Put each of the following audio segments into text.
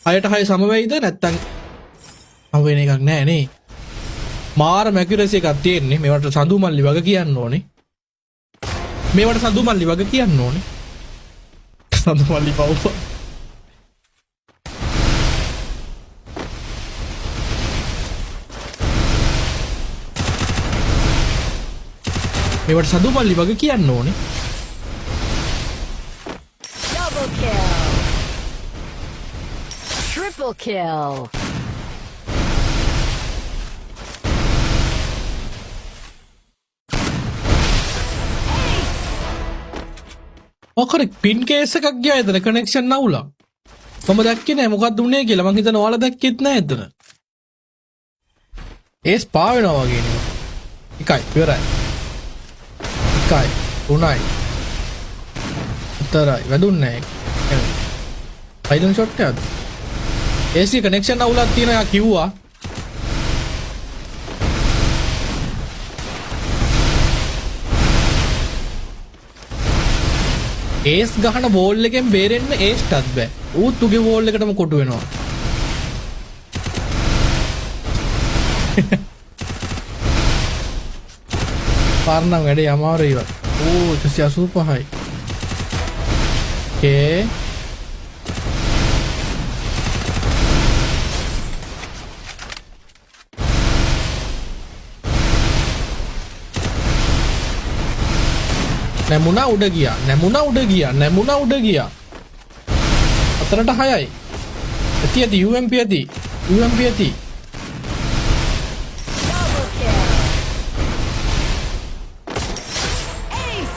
6ට 6 සම වෙයිද නැත්තම් සම වෙන එකක් නෑ නේ. මාර ඇකියුරසි එකක් තියෙන්නේ. මේවට සඳු මල්ලි වග කියන්න ඕනේ. මේවට සඳු මල්ලි වග කියන්න ඕනේ. සඳු මල්ලි පව්. මේවට සඳු මල්ලි වග කියන්න ඕනේ. Double kill. Triple kill. මොකද පින් කේස් එකක් ගියා එතන කනෙක්ෂන් අවුලක්. මම දැක්කේ නෑ මොකද්ද උනේ කියලා. මං හිතන්නේ ඔයාලා දැක්කෙත් නෑ එතන. ඒස් පා වෙනවා වගේ නේ. එකයි ඉවරයි. එකයි තුනයි හතරයි වැදුන්නේ නෑ. ෆයිනල් ෂොට් එකද? ඒසී කනෙක්ෂන් අවුලක් තියෙනවා එයා කිව්වා. ඒස් ගහන වෝල් එකෙන් බේරෙන්න ඒස්ටත් බෑ. ඌත් උගේ වෝල් එකටම කොටු වෙනවා. පාරනම් වැඩේ අමාරුයි වත්. ඕ 185යි. ඕකේ. නැමුණා උඩ ගියා. නැමුණා උඩ ගියා. නැමුණා උඩ ගියා. 4ට 6යි. ඇති ඇති UMP ඇති. UMP ඇති. Double kill. Ace.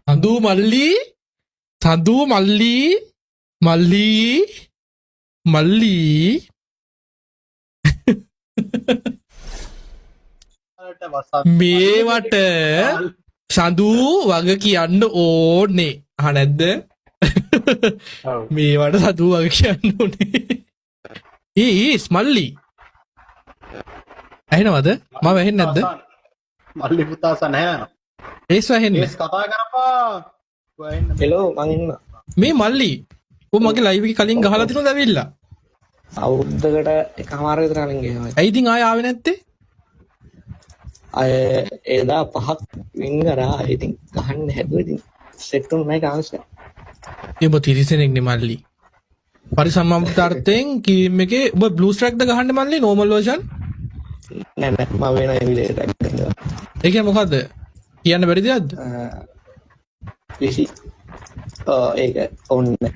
සඳු මල්ලි සඳු මල්ලි මල්ලි මල්ලි මේවට සඳු වග කියන්න ඕනේ. අහ නැද්ද? මේවට සඳු වග කියන්න ඕනේ. ඒ ඒස් මල්ලි ඇහෙනවද? මම ඇහෙන්නේ නැද්ද? මල්ලි පුතා සන ඇහෙනවා. ඒස් ඇහෙන්නේ. ඒස් කතා කරපා. හෙලෝ මං ඉන්නවා. මේ මල්ලි ඔව් මගේ ලයිව් එකේ කලින් ගහලා තිනවද ඇවිල්ලා? අවුරුද්දකට එකමාර විතර කලින් ගියා. ඇයි ඉතින් ආයෙ ආවේ නැත්තේ? අය එදා පහක් වින් කරා. ඉතින් ගහන්න හැදුවා. ඉතින් සෙට් වුණේ නැහැ කාන්ස් එක. ඒ ඔබ තිරිසනෙක් නේ මල්ලි. පරිසම්මාර්ථයෙන් කීම් එකේ ඔබ බ්ලූ ස්ට්‍රැක් ද ගහන්නේ මල්ලි නෝමල් වර්ෂන්? නෑ නෑ මම වෙන එමියුලේටර් එකක් ගන්නවා. ඒ කියන්නේ මොකද්ද? කියන්න බැරි දෙයක්ද? PC. ඔව් ඒක ඕනේ.